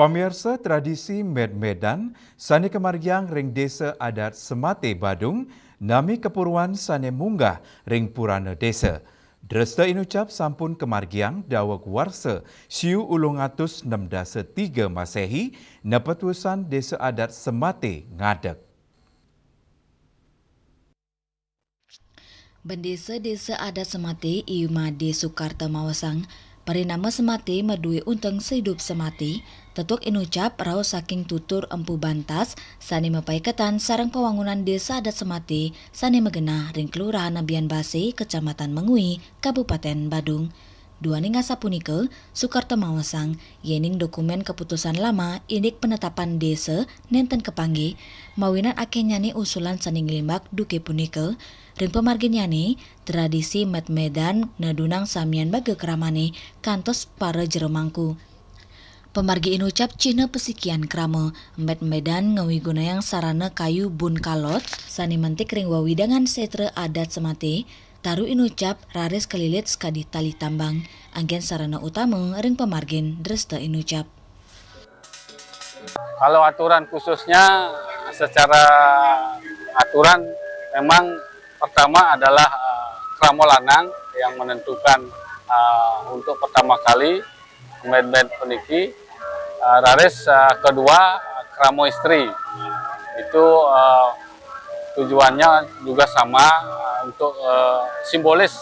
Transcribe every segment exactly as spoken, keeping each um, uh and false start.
Pamirsa, tradisi med-medan sane kamargiang ring Desa Adat Semate Badung nami kapuruan sane munggah ring purana desa. Dresta inucap sampun kamargiang daweg warsa siu ulung atus nem dasa tiga Masehi, nepet wusan Desa Adat Semate ngadeg. Bendesa Desa Adat Semate I Made Sukarta mawasang, parinama Semate madue unteng saidup samati, tetuek inucap raos saking tutur Empu Bantas sane mapaiketan sareng pawangunan Desa Adat Semate sane magenah ring Kelurahan Abian Base, Kecamatan Mengwi, Kabupaten Badung. Duaning asapunika, Sukarta mawasang, yening dokumen keputusan lama indik penetapan desa nenten kapanggih, mawinan akehnyane usulan sane nglimbak duke punika. Ring pamarginnyane, tradisi med-medan nedunang samian baga kramane kantos para jero mangku. Pamargi inucap cihna pasikian krama, med-medan ngawigunayang sarana kayu bun kalot sane mentik ring wewidangan setra adat Semate, taru inucap raris kalilit sakadi tali tambang, anggen sarana utama ring pamargin dresta inucap. Kalau aturan khususnya, secara aturan memang pertama adalah, eh, krama lanang yang menentukan, eh, untuk pertama kali med-med puniki. Eh, raris, eh, kedua, krama istri. Itu, eh, tujuannya juga sama, eh, untuk, eh, simbolis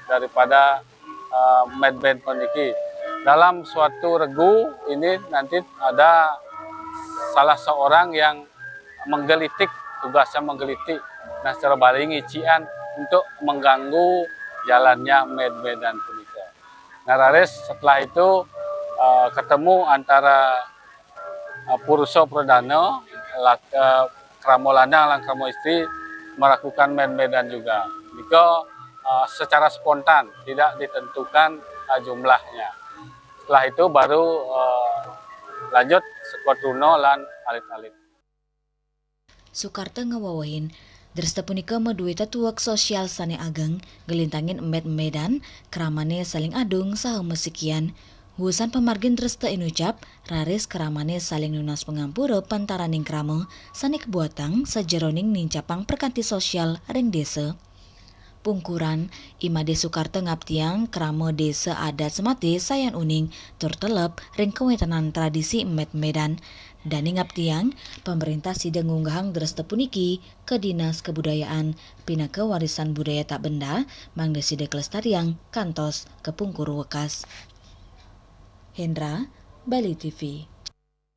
daripada, eh, med-med puniki. Dalam suatu regu ini nanti ada salah seorang yang menggelitik, tugasnya menggelitik. Nah, secara Bali ngician untuk mengganggu jalannya med-medan punika. Nah, raris setelah itu, eh, ketemu antara, eh, purusa pradana, lak-, eh, krama lanang lan krama istri melakukan med-medan juga. Nika, eh, secara spontan, tidak ditentukan, eh, jumlahnya. Setelah itu baru, eh, lanjut seka truna lan alit-alit. Sukarta ngawewehin, dresta punika madue tetuek sosial sane ageng, nglintangin med-medan, kramane saling adung saha masikian. Wusan pamargin dresta inucap, raris kramane saling nunas pangampura pantaraning krama sane kabuatang sajeroning nincapang prakanti sosial ring desa. Pungkuran, I Made Sukarta ngaptiang krama Desa Adat Semate sayan uning tur teleb ring kawentenan tradisi med-medan. Dane ngaptiang, pamrentah sida ngunggahang dresta puniki ka Dinas Kabudayaan pinaka warisan budaya tak benda, mangda sida kalestariang kantos ka pungkur wekas. Hendra, Bali T V.